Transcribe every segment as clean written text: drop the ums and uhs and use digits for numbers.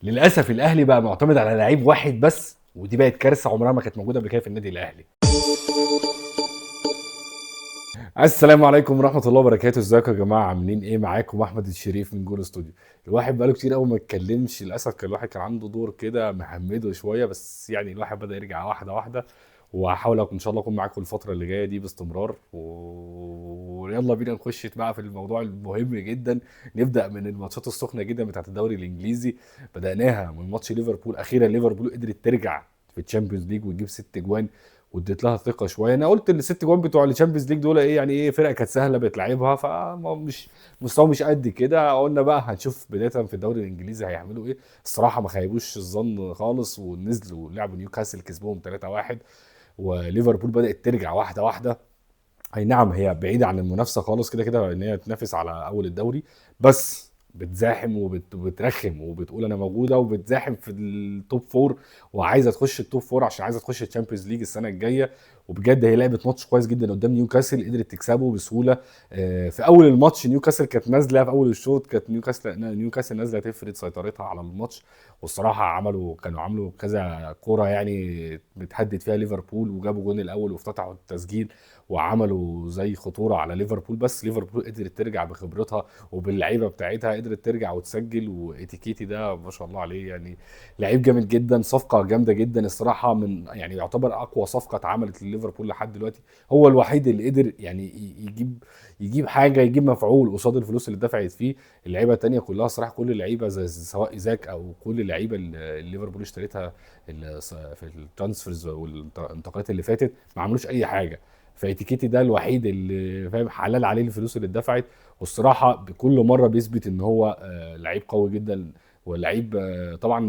للاسف الاهلي بقى معتمد على لعيب واحد بس، ودي بقت كارثة عمرها ما كانت موجودة قبل كده في النادي الاهلي. السلام عليكم ورحمة الله وبركاته، ازيكم يا جماعة؟ عاملين ايه؟ معاكم احمد الشريف من جول استوديو. الواحد بقاله كتير قوي ما اتكلمش، للاسف كان الواحد كان عنده دور كده مهمده شويه، بس يعني الواحد بدا يرجع واحدة واحده، وهحاول ان شاء الله اكون معاكم الفترة اللي جاية دي باستمرار. ويلا بينا نخش بقى في الموضوع المهم جدا. نبدا من الماتشات السخنة جدا بتاعت الدوري الانجليزي. بداناها من ماتش ليفربول. اخيرا ليفربول قدرت ترجع في ال Champions League وتجيب 6 جوان، واديت لها ثقة شويه. انا قلت الست جوان بتوع ال Champions League دول ايه يعني، ايه فرقه كانت سهلة بتلعبها، فمش مستوى مش قد كده. قلنا بقى هنشوف بداية في الدوري الانجليزي هيعملوا ايه. الصراحة ما خيبوش الظن خالص، ونزلوا لعبوا نيوكاسل كسبوهم 3-1، وليفربول بدات ترجع واحدة واحدة. اي نعم هي بعيدة عن المنافسة خالص كده كده ان هي تنافس على اول الدوري، بس بتزاحم وبترخم وبتقول انا موجوده، وبتزاحم في ال top four وعايزه تخش ال top four عشان عايزه تخش ال Champions League السنة الجاية. وبجد هي لعبت ماتش كويس جدا قدام نيوكاسل، قدرت تكسبه بسهولة. في اول الماتش نيوكاسل كانت نازله في اول الشوط، كانت نيوكاسل نازله تفرض سيطرتها على الماتش، والصراحة كانوا عملوا كذا كورة يعني بتهدد فيها ليفربول، وجابوا جون الاول وافتتحوا التسجيل وعملوا زي خطورة على ليفربول، بس ليفربول قدرت ترجع بخبرتها وباللعيبه بتاعتها، قدرت ترجع وتسجل. واتيكيتي ده ما شاء الله عليه يعني لعيب جامد جدا، صفقة جامدة جدا الصراحه، من يعني يعتبر اقوى صفقة اتعملت لليفربول لحد دلوقتي. هو الوحيد اللي قدر يعني يجيب حاجه، يجيب مفعول قصاد الفلوس اللي دفعت فيه. اللعيبة الثانية كلها الصراحة كل اللعيبة زي سواء ايزاك او كل اللعيبة اللي ليفربول اشتريتها في ال transfers والانتقالات اللي فاتت ما عملوش اي حاجة. فايتيكيتي ده الوحيد اللي فاهم حلال عليه الفلوس اللي اتدفعت، والصراحة بكل مرة بيثبت ان هو لعيب قوي جدا، ولعيب طبعا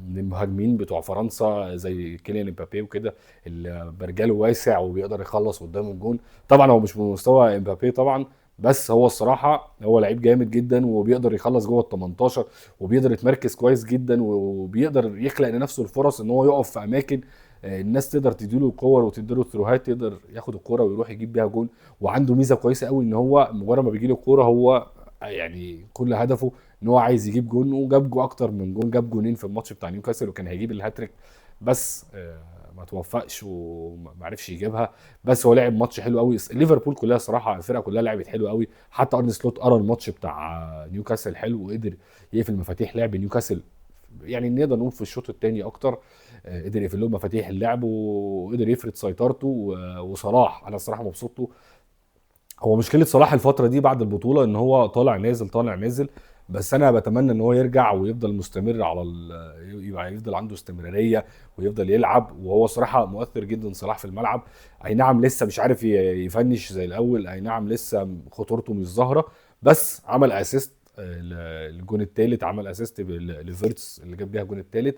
من المهاجمين بتوع فرنسا زي كيليان امبابي وكده، اللي برجاله واسع وبيقدر يخلص قدام الجون. طبعا هو مش بمستوى امبابي طبعا، بس هو الصراحة هو لعيب جامد جدا، وبيقدر يخلص جوه ال 18، وبيقدر يتمركز كويس جدا، وبيقدر يخلق لنفسه الفرص ان هو يقف في اماكن الناس تقدر تديله كور وتديله ثروهات، يقدر ياخد الكورة ويروح يجيب بيها جون. وعنده ميزة كويسة قوي ان هو مجرد ما بيجي له الكورة هو يعني كل هدفه ان هو عايز يجيب جون، وجاب جو اكتر من جون، جاب جونين في الماتش بتاع نيوكاسل، وكان هيجيب الهاتريك بس ما توفقش وما عرفش يجيبها. بس هو لعب ماتش حلو قوي. ليفربول كلها صراحة الفرقة كلها لعبت حلو قوي، حتى ارني سلوت قرا الماتش بتاع نيوكاسل حلو وقدر يقفل مفاتيح لعب نيوكاسل، يعني نقدر نقول في الشوط الثاني اكتر قدر يقفل لهم مفاتيح اللعب وقدر يفرض سيطرته. وصلاح انا الصراحة مبسوط له. هو مشكلة صلاح الفترة دي بعد البطولة ان هو طالع نازل طالع نازل، بس انا بتمنى ان هو يرجع ويفضل مستمر على يبقى يفضل عنده استمرارية ويفضل يلعب. وهو صراحة مؤثر جدا صلاح في الملعب. اي نعم لسه مش عارف يفنش زي الاول، اي نعم لسه خطورته مش ظاهره، بس عمل assist الجون الثالث، عمل assist لفيرتس اللي جاب بيها الجون الثالث،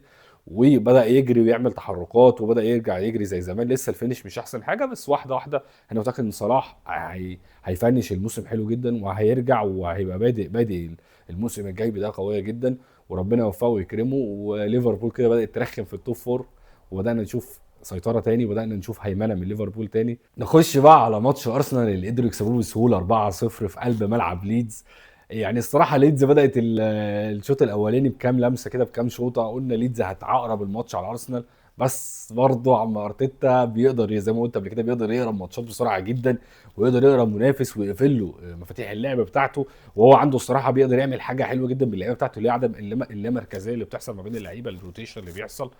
وبدا يجري ويعمل تحركات وبدا يرجع يجري زي زمان. لسه ال finish مش احسن حاجة، بس واحدة واحدة انا متاكد ان صلاح هيفنش الموسم حلو جدا، وهيرجع وهيبقى بادئ الموسم الجاي بداية قوية جدا، وربنا يوفقه ويكرمه. وليفربول كده بدات ترخم في ال top four، وبدانا نشوف سيطرة تاني، وبدانا نشوف هيمنة من ليفربول تاني. نخش بقى على ماتش ارسنال اللي قدروا يكسبوه بسهولة 4-0 في قلب ملعب ليدز. يعني الصراحة ليدز بدات الشوط الاولاني بكام لمسه كده، بكام شوطه، قلنا ليدز هتعقرب الماتش على ارسنال، بس برضه عم ارتيتا بيقدر زي ما قلت قبل كده بيقدر يقرا ماتشات بسرعة جدا، ويقدر يقرا منافس ويقفل له مفاتيح اللعب بتاعته. وهو عنده الصراحة بيقدر يعمل حاجة حلوة جدا باللعيبه بتاعته، اللي هي عدم اللامركزيه اللي بتحصل ما بين اللعيبة، ال rotation اللي بيحصل.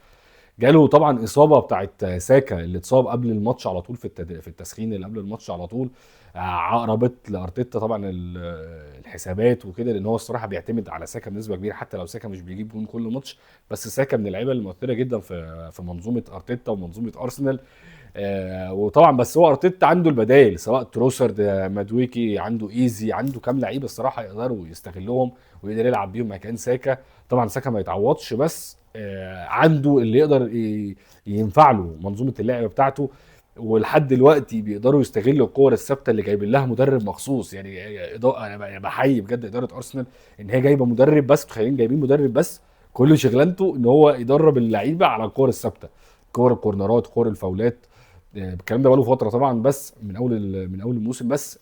جاله طبعا اصابه بتاعت ساكا اللي اتصاب قبل الماتش على طول في التسخين اللي قبل الماتش على طول، عقربت لارتيتا طبعا الحسابات وكده، لان هو الصراحة بيعتمد على ساكا بنسبة كبيرة، حتى لو ساكا مش بيجيب جون كل ماتش، بس ساكا من اللعيبة المؤثرة جدا في منظومة ارتيتا ومنظومه ارسنال. وطبعا بس هو ارتيتا عنده البدايل، سواء تروسرد، مادويكي، عنده ايزي، عنده كام لعيبة الصراحة يقدروا يستغلهم ويقدر يلعب بيهم مكان ساكا. طبعا ساكا ما يتعوضش، بس عنده اللي يقدر ينفع له منظومة اللعب بتاعته. ولحد دلوقتي بيقدروا يستغلوا الكور الثابتة اللي جايبين لها مدرب مخصوص. يعني انا بحيي بجد ادارة ارسنال ان هي جايبه مدرب بس، متخيلين جايبين مدرب بس كل شغلانته ان هو يدرب اللعيبة على الكور الثابتة، كور الكورنرات، كور الفاولات. الكلام ده بقاله فترة طبعا، بس من اول الموسم بس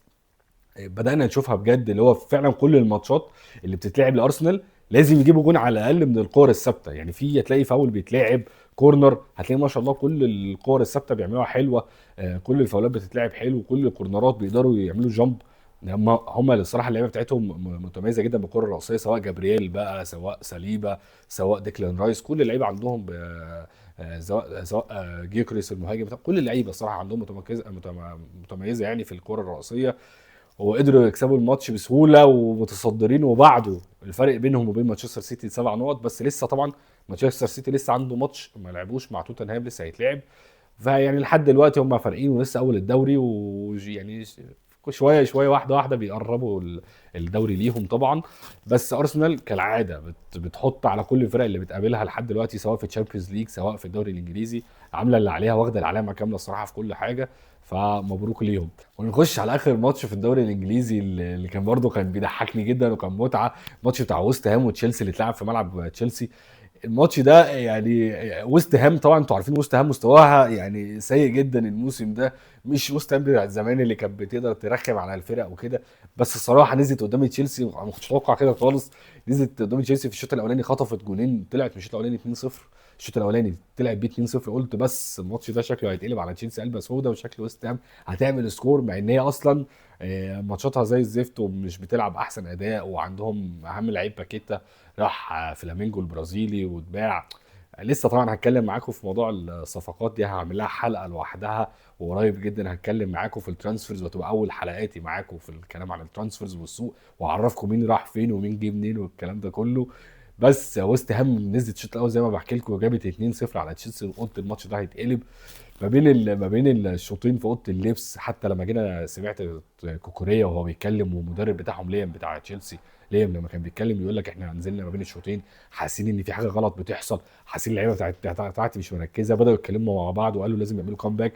بدانا نشوفها بجد، اللي هو فعلا كل الماتشات اللي بتتلعب لارسنال لازم يجيبوا جون على الاقل من الكور الثابتة. يعني في هتلاقي فاول بيتلعب corner، هتلاقي ما شاء الله كل الكور الثابتة بيعملوها حلوة، كل الفاولات بتتلعب حلو، كل الكورنرات بيقدروا يعملوا jump. هم الصراحة اللعيبة بتاعتهم متميزة جدا بالكرة الراسية، سواء جابرييل بقى، سواء ساليبا، سواء ديكلان رايس، كل اللعيبة عندهم سواء جيوكريس المهاجم بتاع، كل اللعيبة الصراحة عندهم متميزة يعني في الكره الراسية، وقدروا يكسبوا الماتش بسهولة ومتصدرين، وبعده الفرق بينهم وبين مانشستر سيتي 7 نقط بس. لسه طبعا مانشستر سيتي لسه عنده ماتش ما لعبوش مع توتنهام لسه هيتلعب، فيعني لحد دلوقتي هم فارقين ولسه اول الدوري، ويعني شوية شوية واحدة واحدة بيقربوا الدوري ليهم طبعا. بس ارسنال كالعادة بتحط على كل الفرق اللي بتقابلها لحد دلوقتي، سواء في Champions League سواء في الدوري الانجليزي، عامله اللي عليها واخده العلامة كاملة الصراحة في كل حاجة، فمبروك ليهم. ونخش على اخر ماتش في الدوري الانجليزي اللي كان برده كان بيضحكني جدا وكان متعه، ماتش بتاع ويست هام وتشيلسي اللي اتلعب في ملعب تشيلسي. الماتش ده يعني ويست هام طبعا انتوا عارفين ويست هام مستواها يعني سيء جدا الموسم ده، مش ويست هام بتاع زمان اللي كانت بتقدر ترخم على الفرق وكده، بس الصراحة نزلت قدام تشيلسي ما كنتش اتوقع كده خالص. نزلت قدام تشيلسي في الشوط الاولاني خطفت جونين، طلعت من الشوط الاولاني 2-0، الشوط الاولاني طلعت بيه 2-0، قلت بس الماتش ده شكله هيتقلب على تشيلسي قلبه سودا، وشكل ويست هام هتعمل score، مع ان هي اصلا ماتشاتها زي الزفت ومش بتلعب احسن اداء، وعندهم اهم لعيب باكيتا راح فلامينجو البرازيلي واتباع. لسه طبعا هتكلم معاكم في موضوع الصفقات دي، هعمل لها حلقة لوحدها وقريب جدا هتكلم معاكم في ال transfers، وتبقى اول حلقاتي معاكم في الكلام عن ال transfers والسوق، واعرفكم مين راح فين ومين جه منين والكلام ده كله. بس ويست هام نزلت الشوط الاول زي ما بحكي لكم وجابت 2-0 على تشيلسي، وقلت الماتش ده هيتقلب ما بين الشوطين في اوضة اللبس. حتى لما جينا سمعت كوكوريا وهو بيتكلم والمدرب بتاعهم ليام بتاع تشيلسي، ليام لما كان بيتكلم يقول لك احنا نزلنا ما بين الشوطين حاسين ان في حاجة غلط بتحصل، حاسين اللعيبة بتاعتي مش مركزه، بداوا يتكلموا مع بعض وقالوا لازم يعملوا comeback،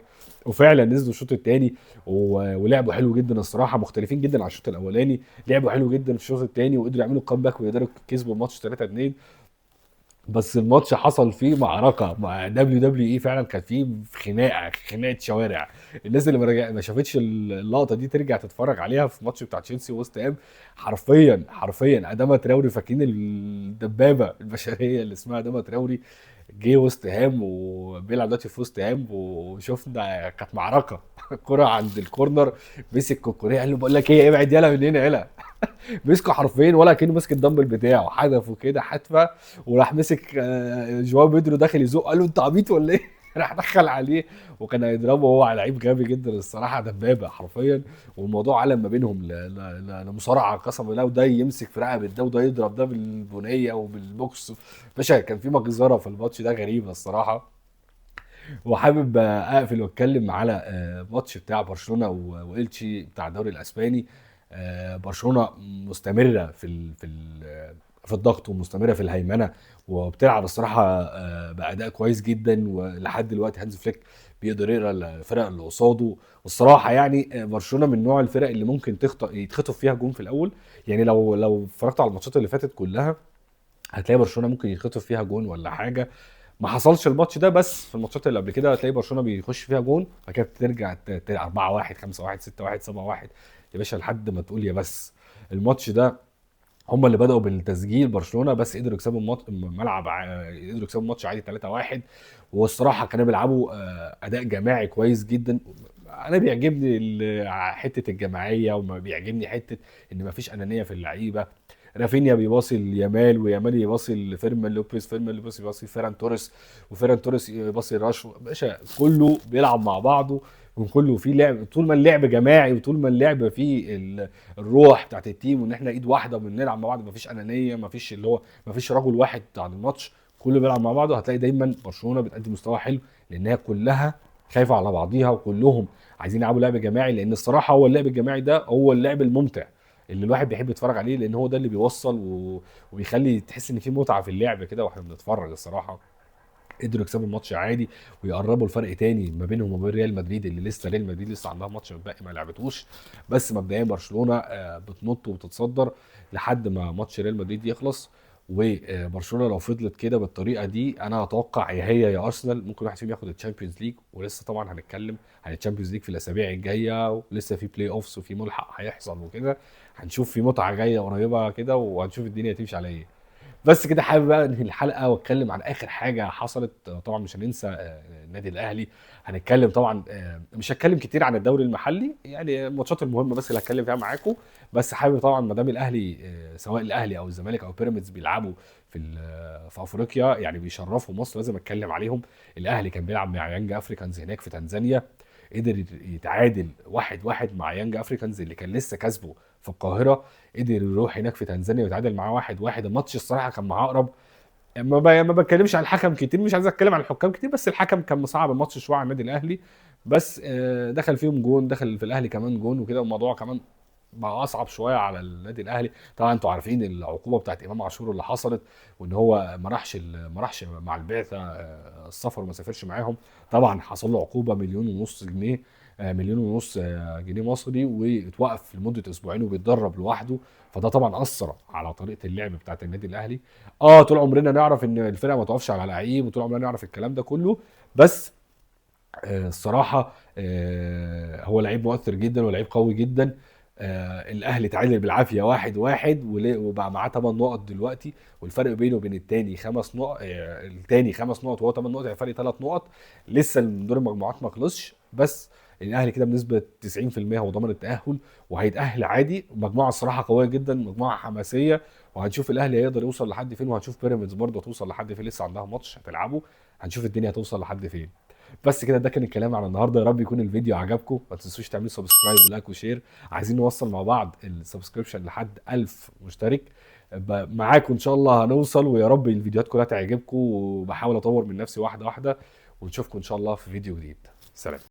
وفعلا نزلوا الشوط الثاني ولعبوا حلو جدا الصراحة، مختلفين جدا عن الشوط الاولاني، لعبوا حلو جدا في الشوط الثاني وقدروا يعملوا comeback ويقدروا يكسبوا الماتش 3-2. بس الماتش حصل فيه معركة مع WWE، فعلا كان فيه خناقه شوارع. الناس اللي ما شافتش اللقطة دي ترجع تتفرج عليها في ماتش بتاع تشيلسي ووست هام. حرفيا اداما تراوري، فاكرين الدبابة البشرية اللي اسمها اداما تراوري، جه وست هام وبيلعب دلوقتي في وست هام، وشفنا كانت معركة. كرة عند ال corner مسك كوكوريا قال له بقول لك ايه ابعد يلا من هنا يلا، مسكه حرفيا ولا كانه ماسك الدمبل بتاعه، حدفه كده حتفه، وراح مسك جواو بيدرو داخل يزق قال له انت عبيط ولا ايه؟ راح دخل عليه وكان هيضربه، وهو لعيب غبي جدا الصراحة، دبابة حرفيا. والموضوع علم ما بينهم لمصارعه قسما بالله، وده يمسك في رقبة ده وده يضرب ده بالبنيه وبالبوكس، باشا كان في مجزرة في الماتش ده غريبة الصراحة. وحابب اقفل واتكلم على ماتش بتاع برشلونة والتشي بتاع الدوري الاسباني. برشلونة مستمرة في الضغط ومستمرة في الهيمنة، وبتلعب الصراحة باداء كويس جدا، ولحد دلوقتي هانز فليك بيقدر يقرا الفرق اللي قصاده. والصراحة يعني برشلونة من نوع الفرق اللي ممكن يتخطف فيها جون في الاول، يعني لو اتفرجت على الماتشات اللي فاتت كلها هتلاقي برشلونة ممكن يتخطف فيها جون ولا حاجة. ما حصلش الماتش ده، بس في الماتشات اللي قبل كده هتلاقي برشلونة بيخش فيها جون، بعد كده بترجع 4-1 5-1 6-1 7-1 يا باشا لحد ما تقول يا بس. الماتش ده هم اللي بدأوا بالتسجيل برشلونة، بس قدروا يكسبوا الملعب، قدروا يكسبوا الماتش عادي 3-1. والصراحة كانوا بيلعبوا أداء جماعي كويس جدا. أنا بيعجبني حتة الجماعية، وما بيعجبني حتة إن مفيش أنانية في اللعيبة. رافينيا بيباصي ليامال، ويامال يباصي لفيرمان لوبيز، فيرمان لوبيز يباصي لفيران توريس، وفيران توريس يباصي لراشفورد. باشا كله بيلعب مع بعضه، وكله فيه لعب. طول ما اللعب جماعي وطول ما اللعب فيه الروح بتاعت ال team، وان احنا ايد واحدة وبنلعب مع بعض، مفيش انانية، مفيش اللي هو مفيش رجل واحد بتاع الماتش، كله بيلعب مع بعضه. هتلاقي دايما برشلونة بتقدم مستوى حلو، لانها كلها خايفة على بعضيها وكلهم عايزين يلعبوا لعب جماعي، لان الصراحة هو اللعب الجماعي ده هو اللعب الممتع اللي الواحد بيحب يتفرج عليه، لان هو ده اللي بيوصل وبيخلي تحس ان في متعه في اللعب كده واحنا بنتفرج. الصراحة قدروا يكسبوا الماتش عادي ويقربوا الفرق تاني ما بينهم وبين ريال مدريد، اللي لسه ريال مدريد لسه عندها ماتش باقي ما لعبتوش. بس مبدئيا برشلونة بتنط وبتتصدر لحد ما ماتش ريال مدريد يخلص. وبرشلونة لو فضلت كده بالطريقة دي انا اتوقع يا هي يا ارسنال ممكن واحد فيهم ياخد ال Champions League. ولسه طبعا هنتكلم عن ال Champions League في الاسابيع الجاية، ولسه في play offs وفي ملحق هيحصل وكده، هنشوف في متعه جاية قريبه كده، وهنشوف الدنيا تمشي على ايه. بس كده حابب بقى انهي الحلقة واتكلم عن اخر حاجة حصلت. طبعا مش هننسى النادي الاهلي، هنتكلم طبعا، مش هتكلم كتير عن الدوري المحلي، يعني الماتشات المهمة بس اللي هتكلم فيها معاكم. بس حابب طبعا ما دام الاهلي، سواء الاهلي او الزمالك او بيراميدز بيلعبوا في افريقيا، يعني بيشرفوا مصر، لازم اتكلم عليهم. الاهلي كان بيلعب مع يانج افريكانز هناك في تنزانيا، قدر يتعادل 1-1 مع يانج افريكانز اللي كان لسه كاسبه في القاهرة، قدر يروح هناك في تنزانيا ويتعادل معاه 1-1. الماتش الصراحة كان معاه اقرب، ما بتكلمش على الحكم كتير، مش عايز اتكلم على الحكام كتير، بس الحكم كان مصعب الماتش شوية على النادي الاهلي، بس دخل فيهم جون، دخل في الاهلي كمان جون وكده، والموضوع كمان بقى اصعب شوية على النادي الاهلي. طبعا انتوا عارفين العقوبة بتاعت امام عاشور اللي حصلت، وان هو ما راحش مع البعثة، السفر وما سافرش معاهم. طبعا حصل له عقوبه 1.5 مليون جنيه، 1.5 مليون، جنيه مصري، واتوقف لمدة اسبوعين وبيتدرب لوحده. فده طبعا اثر على طريقه اللعب بتاعت النادي الاهلي. طول عمرنا نعرف ان الفرقة ما تقفش على لعيب، وطول عمرنا نعرف الكلام ده كله، بس الصراحة، هو لعيب مؤثر جدا ولعيب قوي جدا. الاهلي تعادل بالعافية 1-1، وبقى معاه 8 نقط دلوقتي، والفرق بينه وبين التاني 5 نقط، التاني 5 نقط وهو 8 نقط، يعني فرق 3 نقط. لسه دور المجموعات ما خلصش، بس الاهلي كده بنسبة تسعين في المية هو ضامن التاهل وهيتاهل عادي. مجموعة الصراحة قوية جدا، مجموعة حماسية، وهنشوف الاهلي هيقدر يوصل لحد فين، وهنشوف بيراميدز برضه هتوصل لحد فين، لسه عندها ماتش هتلعبه، هنشوف الدنيا هتوصل لحد فين. بس كده ده كان الكلام عن النهارده، يا رب يكون الفيديو عجبكم، ما تنسوش تعملوا subscribe و like و share، عايزين نوصل مع بعض ال subscription لحد 1000 مشترك، معاكم ان شاء الله هنوصل، ويا رب الفيديوهات كلها تعجبكم، وبحاول اطور من نفسي واحدة واحدة، ونشوفكم ان شاء الله في فيديو جديد. سلام.